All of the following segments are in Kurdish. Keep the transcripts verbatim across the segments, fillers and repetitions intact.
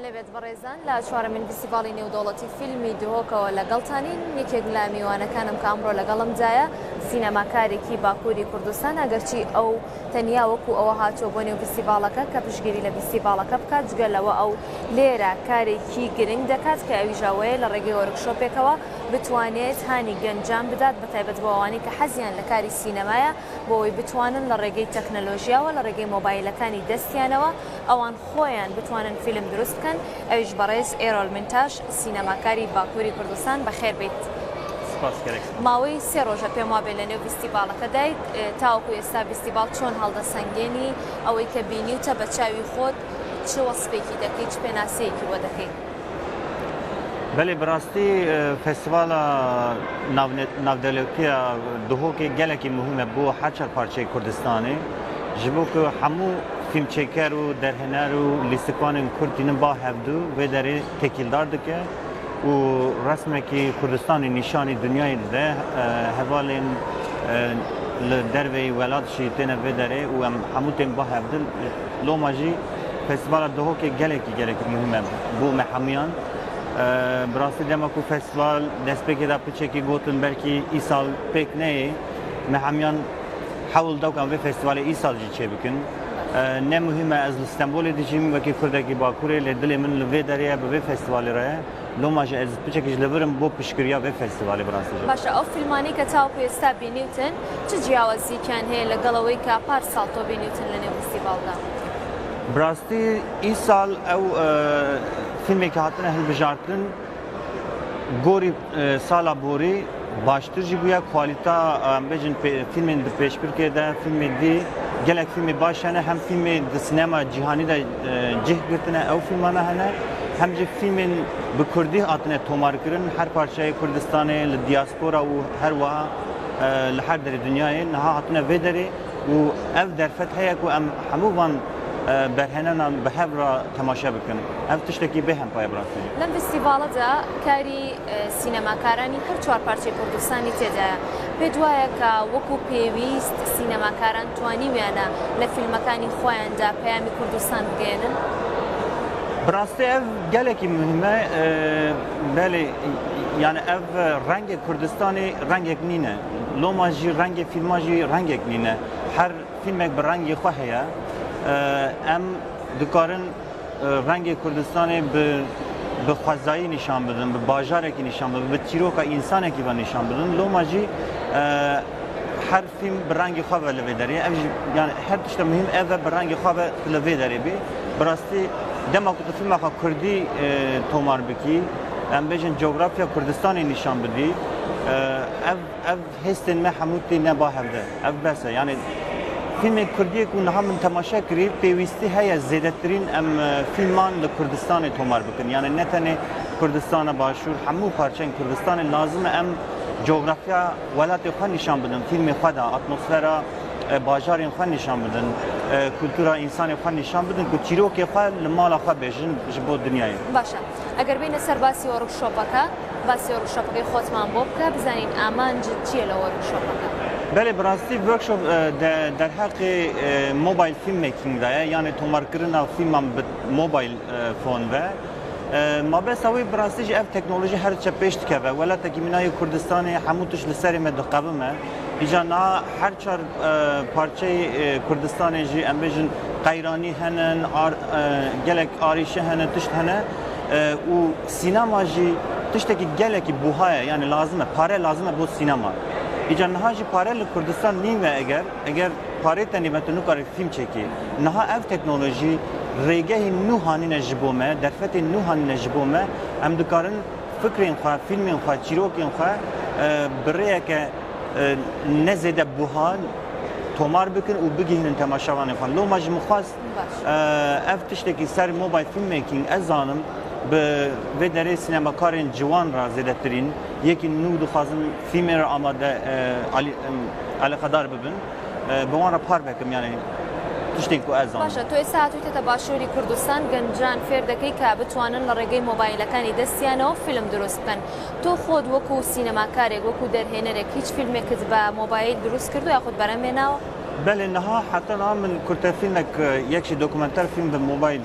لەبێت بەڕێزان، لە چوارەمین فیستیڤاڵی نێودەوڵەتی فیلمی دهۆکەوە لەگەڵتانین. یەکێک لە میوانەکانم کە ئەمڕۆ لەگەڵمدایە، سینەماکارێکی باکووری کوردستان، ئەگەرچی ئەو تەنیا وەکو ئەوە هاتووە بۆ نێو فیستیڤاڵەکە کە پشتگیری لە فیستیڤاڵەکە بکات، جگە لەوە ئەو لێرە کارێکی گرنگ دەکات کە ئەویش ئەوەیە لە ڕێگەی وۆرکشۆپێکەوە بتوانێت هانی گەنجان بدات، بە تایبەت بۆ ئەوانەی کە حەزیان لە کاری سینەمایە، بۆ ئەوەی بتوانن لە ڕێگەی تەکنەلۆژیاوە، لە ڕێگەی مۆبایلەکانی دەستیانەوە ئەوان خۆیان بتوانن فیلم دروست بکەن. ئەویش بەڕێز ئێرۆل منتاش، سینەماکاری باکووری کوردستان، بەخێر بیت. سپاس گەرەک. ماوەی سێ ڕۆژە پێم وابێ لە نێو فیستیڤاڵەکەدایت. ئێ، تاوەکو ئێستا فیستیڤاڵ چۆن هەڵدەسەنگێنی؟ ئەوەی کە بینیوتە بە چاوی خۆت، چ وەسفێکی دەکەی، چ پێناسەیەکی بۆ دەکەی؟ بەێ، بەڕاستی فستیڤالە ناودەولەتیە دهۆکێ گەلێکی مهمە بۆ هەر چەر پارچەی کوردستانی، ji bo ku hemû fîlmçêker û derhêner û lîstikvanên Kurd tînin ba hevdu vê derê têkîldar dike û resmekî Kurdistanê nîşanî dinyayê dide. Hevalên li derveyî welat jî têne vê derê û em hemû tên ba hevdil. Loma jî festîvala Duhokê gelekî, gelekî muhîm e bo me hemûyan. Bi rastî dema ku festîval destpêkê de piçekî gotin belkî îsal pêk neyê, me hemûyan hewl dawkan vê festîvalê îsal jî çêbikin. Ne muhîm e ez li Stenbolê dijîm, wekî Kurdekî Bakurê, lê dilê min li vê derê ye, bi vê festîvalê re ye. Loma jî ez piçekî ji li vir im bo piştgiriya vê festîvalê bi rastî jî. Baş e, ew fîlmanî ke taku êsta bînîtin, çi ciyawazîkiyan heye legal ewê ke parsal to bînîtin li nêv festîval de? Bi rastî îsal ew fîlmê ke hatine hilbijartin, gorî sala borî baştir jî bûye. Kualîta, em bêjin, fîlmên di pêşbirkê de, fîlmê dî, gelek fîlmê baş hene, hem fîlmê di sînema cîhanî de cih girtine, ew fîlmana hene, hem jî fîlmên bi kurdî hatine tomarkirin, her parçeyê Kurdistanê, li diaspora û her wiha li her derê dinyayê niha hatine vê derê. Û ev derfet heye ku em hemû van berhênenan bi hev re temaşe bikin. Ev tiştekî bêhempa ye bi rastî. Lem festîvala de karî sînemakarani her çar parçeyê Kurdistanî tê de ye. Pê di wa ye ka wekû pêwîst sînemakaran twanîbiyane li fîlmekani xweyan de peyamî Kurdistan bigeyînin? Bi rastî ev gelekî muhîm e. Belê, yani ev rengê Kurdistanê rengek nîne. Loma jî rengê fîlma jî rengek nîne. Her fîlmek bi rengê xwe heye. Em dikarin rengê Kurdistanê bi, bi xwezayî nîşan bidin, bi bajarekî nîşan bidin, bi çîroka însanekî ve nîşan bidin. Loma jî her fîlm bi rengê xwe ve li vê derê. Ev jî, yani her tişta muhîm ev e, bi rengê xwe ve li vê derê bê. Bi rastî dema ku tu fîlmeka kurdî tomar bikî, em bêjin cografya Kurdistanê nîşan bidî, ev, ev hêstên me hemû têne ba hevde. Ev bes e. Yani fîlmên kurdiyê ku niha min temaşe kirî, pêwîstî heye zêdetirîn em fîlman li Kurdistanê tomar bikin. Yani ne tenê Kurdistana Başûr, hemû parçeyên Kurdistanê lazim e em cografya welatê xwe nîşan bidin, fîlmê xwe de, atmosfera bajarên xwe nîşan bidin, kultura însanê xwe nîşan bidin ku çîrokê xwe li mala xwe bêjin ji bo dinyayê. Baş e. Eger bêne ser basî workshopeke, basî workshopekê xotman bo bike, bizanîn amanc çi ye li workshopeke? Belê, bi rastî workshop derheqê mobile filmmaking de ye, yani tomarkirina fîlman bi mobile phone ve. Mabesta wê bi rastî jî ev teknolojî her diçe pêş dikeve. Welatekî mîna yê Kurdistanê hemû tişt li serê me diqewime. Îca niha her çar parçeyê Kurdistanê jî em bêjin qeyranî henin, gelek arîşe hene, tişt hene û sînema jî tiştekî gelekî buha ye, yani lazim e, pare lazim e bo sînema. Îca niha jî pare li Kurdistan nîn ve eger, eger parê te nîve tu nikarî fîlm çêkî. Niha ev teknolojî rêgehên nû hanîne ji bo me, derfetên nû hanîne ji bo me, em dikarin fikrên xwe, fîlmên xwe, çîrokên xwe bi rêyeke ne zêde buha tomar bikin û bigihînin temaşevanên xwe. Loma ji min xwest ev tiştekî ser mobile filmmaking, ez zanim bi vê derê sînemakarên ciwan re zêdetirîn, yekî nû dixwazin fîlmê re amade, alî, alîqedar bibin. Bi wan re par vekim, yani tiştên ku ez zanim. Baş e, tu êsta hatûyte te başûrî Kurdistan, gencan fêr dekey ka bitwanin li rêgey mobaylekani destiyanê fîlm dirust bikin. Tu xwe wekû sînemakarek, wekû derhênerek hîç fîlmekit be mobayl dirust kirdo yaxud beremê nawe? Belê, niha heta niha min kurtefîlmek, e, yek jî dokumenter fîlm bi mobayl, e,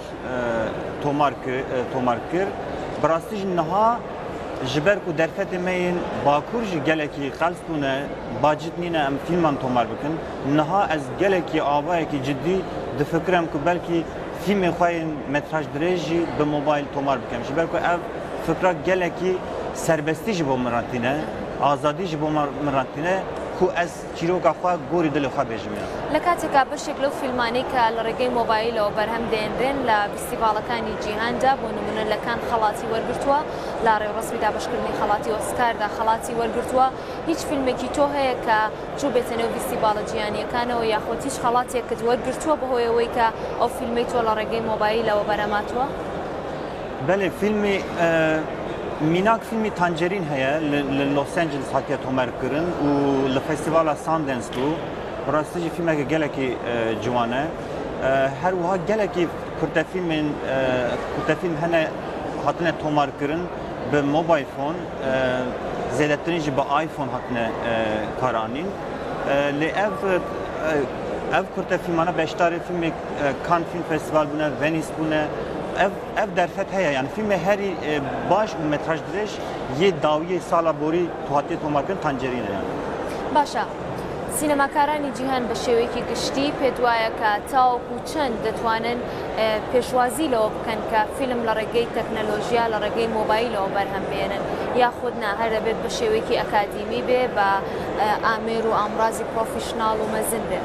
tomar kir, e, tomar kir. Bi rastî jî niha ji ber ku derfetê me yên Bakur jî gelekî qels bûne, bacit nîne em fîlman tomar bikin. Niha ez gelekî avayekî cidî difikirim ku belkî fîlmên xwe yên metraj dirêj jî bi mobayl tomar bikim. Ji ber ku ev fikra gelekî serbestî ji bo min re tîne, azadî ji bo min re tîne ku ez çîroka xwe gorî dilê xwe bêjim ya. لە کاتێکا بەشێک لەو فیلمانەی کە لە ڕێگەی مۆبایلەوە بەرهەم دێنرێن لە فیستیڤاڵەکانی جیهاندا، بۆ نمونە لە کان خەڵاتی وەرگرتووە، لە ڕێوڕەسمی دابەشکردنی خەڵاتی ئۆسکاردا خەڵاتی وەرگرتووە. هیچ فیلمێکی تۆ هەیە کە چوو بێتە نێو فیستیڤاڵە جیهانیەکانەوە، یاخود هیچ خەڵاتێکت وەرگرتووە بەهۆی ئەوەی کە ئەو فیلمەی تۆ لە ڕێگەی مۆبایلەوە بەرەماتووە؟ Belê, fîlmî, e, mînak fîlmî Tangerîn heye, li, li Los Angeles hatiye tomerkirin û li Festîvala Sundance bû. Bi rastî jî fîlmeke gelekî, e, ciwan e. E, her wiha gelekî kurtefîlmên, e, kurtefîlm hene hatine tomarkirin bi mobile phone, e, zêdetirîn jî bi iPhone hatine, e, karanîn. E, lê ev, e, ev kurtefîlmane beşdarê fîlmê, e, Cannes Film Festival bûne, Venice bûne. Ev, ev derfet heye, yani fîlmê herî, e, baş û metraj dirêj yê dawiyê sala borî tu hatiye tomarkirin Tangerîn e yani. باشە، سینەماکارانی جیهان بە شێوەیەکی گشتی پێت وایە کە تاوەکو چەند دەتوانن، ئە، پێشوازی لەوە بکەن کە فیلم لە ڕێگەی تەکنەلۆژیا، لە ڕێگەی مۆبایلەوە بەرهەم بێنن، یاخود نا، هەر دەبێت بە شێوەیەکی ئەکادیمی بێ، بە، ئە، ئامێر و ئامڕازی پرۆفیشناڵ و مەزن بێ؟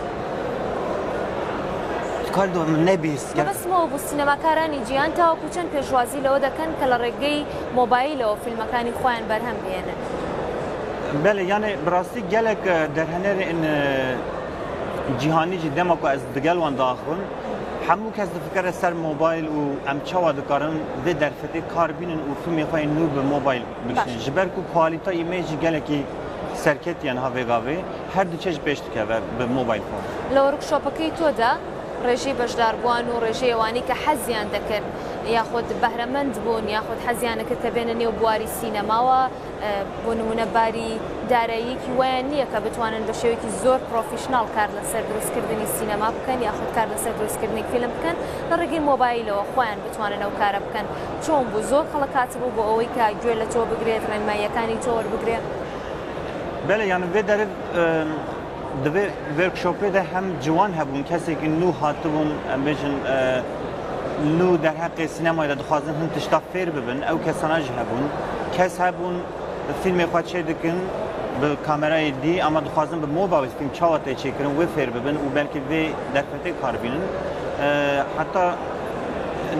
Kar do min nebîst. مەبەستمەوە بوو سینەماکارانی جیهان تاوەکو چەند پێشوازی لەوە دەکەن کە لە ڕێگەی مۆبایلەوە فیلمەکانی خۆیان بەرهەم بێنن. Belê, yani bi rastî gelek, e, derhenerên, e, cîhanî jî dema ku ez digel wan diaxivim, hemû kes difikire ser mobayl û em çawa dikarin vê derfetê kar bînin û fîlmê xwe yên nû bi mobayl bikişînin. Baş. Ji ber ku kualîta îmê jî gelekî serketî ye niha vê gavê, her diçe ji pêş dikeve bi mobayl xwe. لە وەرکشۆپەکەی تۆدا ڕێژەی بەشداربووان و ڕێژەی ئەوانەی کە حەزیان دەکرد یاخود بەهرەمەند بوون یاخود حەزیان دەکرد کە بێنە نێو بواری سینەماوە، ئە، بۆ نمونە باری داراییەکی وایان نییە کە بتوانن بە شێوەیەکی زۆر پرۆفیشناڵ کار لەسەر دروستکردنی سینەما بکەن یاخود کار لەسەر دروستکردنی فیلم بکەن، لە ڕێگەی مۆبایلەوە خۆیان بتوانن ئەو کارە بکەن. چۆن بوو؟ زۆر خەڵک هاتبوو بۆ ئەوەی کە گوێ لە تۆ بگرێت، ڕێنماییەکانی تۆ وەربگرێ؟ Belê, yani vê derê, e, di vê workshopê de hem ciwan hebûn, kesekî nû hatibûn, em bêjin, e, nû derheqê sinemayê de dixwazin hin tişta fêr bibin, ew kesana jî hebûn. Kes hebûn, fîlmê xwe çêdikin bi kamerayê dî, ama dixwazin bi mobile fîlm çawa tê çêkirin, wê fêr bibin û belkî vê derfetê kar bînin. E, heta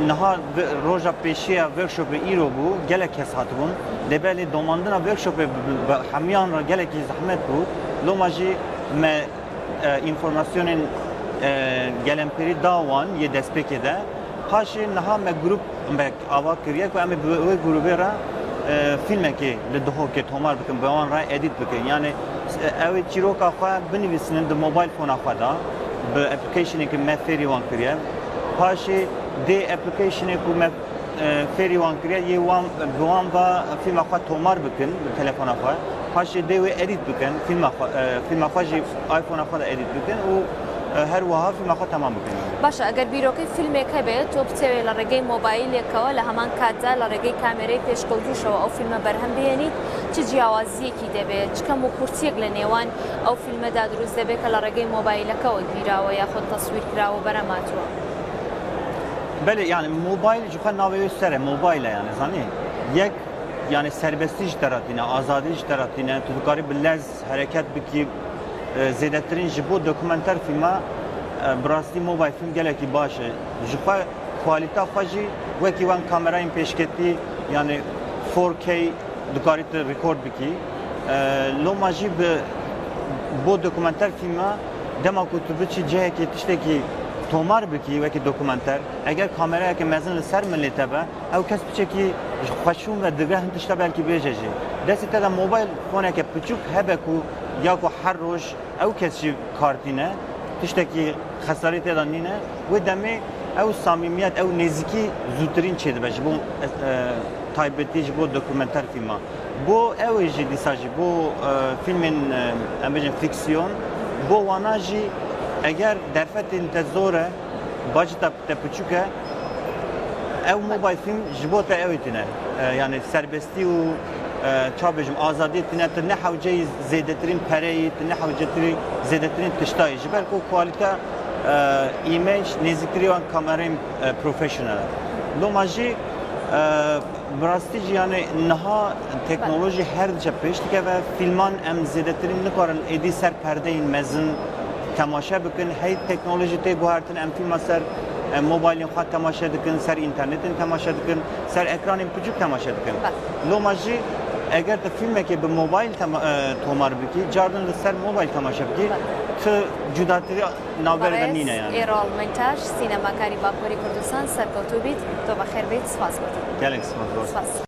niha vi-, roja pêşiya workshopê îro bû, gelek kes hatibûn. Lê belê domandina workshopê bi, bi, bi hemiyan re gelekî zehmet bû. Loma jî me, e, înformasyonên, e, gelemperî da wan yê destpêkê de. Paşê niha me grûp, me ava kiriye ku em ê bi wê grûbê re, e, fîlmekê li Dihokê tomar bikin, bi wan re edît bikin. Yani, e, ew ê çîroka xwe binivîsînin di mobile fona xwe de, bi applicationekî me fêrî wan kiriye. Paşê dê applicationê ku me, e, fêrî wan kiriye, yê wan, bi wan ve fîlma xwe tomar bikin bi telefona xwe. Paşê dê wê edît bikin, fîlma xwe, e, fîlma xwe jî iPhone-a xwe de edît bikin û, e, her wiha fîlma xwe temam bikin. باشە، ئەگەر بیرۆکەی فیلمێک هەبێت، تۆ بتەوێت لە ڕێگەی مۆبایلێکەوە لە هەمان کاتدا لە ڕێگەی کامێرەی پێشکەوتووشەوە ئەو فیلمە بەرهەم بێنیت، چ جیاوازیەکی دەبێت؟ چ کەم و کورتیەک لە نێوان ئەو فیلمەدا دروست دەبێت کە لە ڕێگەی مۆبایلەکەوە گیراوە یاخود تەسویر کراوە بەرەماتووە؟ Belê, yani mobayl ji xwe navê wê ser e, mobayl e yani, zanî. Yek, yani serbestî ji te re tîne, azadî ji te re tîne, tu dikarî bi lez hereket bikî, e, zêdetirîn ji bo dokumenter fîlma, e, bi rastî mobile fîlm gelekî baş e. Ji xwe kualîta xwe jî wekî wan kamerayên pêşketî, yani four K dikarî tu rekord bikî. E, loma jî bi, bo dokumenter fîlma, dema ku tu biçî cihekî tiştekî tomar bikî wekî dokumenter, eger kamerayeke mezin li ser milê te be, ew kes piçekî ji xweşûn ve digre hin tişta belkî bêje jî. Destê te de mobile foneke piçûk hebe ku ya ku her roj ew kes jî kar tîne, tiştekî xesarê tê de nîne, wê demê ew samîmiyet, ew nêzîkî zûtirîn çêdibe ji bo, e, taybetî ji bo dokumenter fîlma. Bo ew ê jî dîsa jî bo, e, fîlmên, e, em bêjin fîksiyon, bo wana jî Eger derfetên te zor e, bacita te piçûk e, ew mobile film ji bo te ew tune. E, yani serbestî û, e, ça bêjim, azadiyê tune, tu ne hewceyî zêdetirîn pereyî, tu ne hewcetirî zêdetirîn tiştayî. Ji ber ku kualîte, e, image nêzîktirî wan kamerên, e, professional e. Loma jî, e, bi rastî jî, yani niha teknolojî her diçe pêş dikeve. Filman em zêdetirîn nikarin êdî ser perdeyên mezin temaşe bikin. Hey teknolojî tê guhertin, em filma ser, e, mobilên xwe temaşe dikin, ser înternetên temaşe dikin, ser ekranên piçûk temaşe dikin. Bes. Loma jî eger tu filmekê bi mobil tema-, e, tomar bikî, cardin li ser mobil temaşe bikî, Bes. tu cudatirî navberê de Barêz nîne yani. Êral Mektaş, sînemakarî Bakurî Kurdistan, serkewtû bît, tu bi xêr bît, spas gotin. Gelek spas, dost. Spas.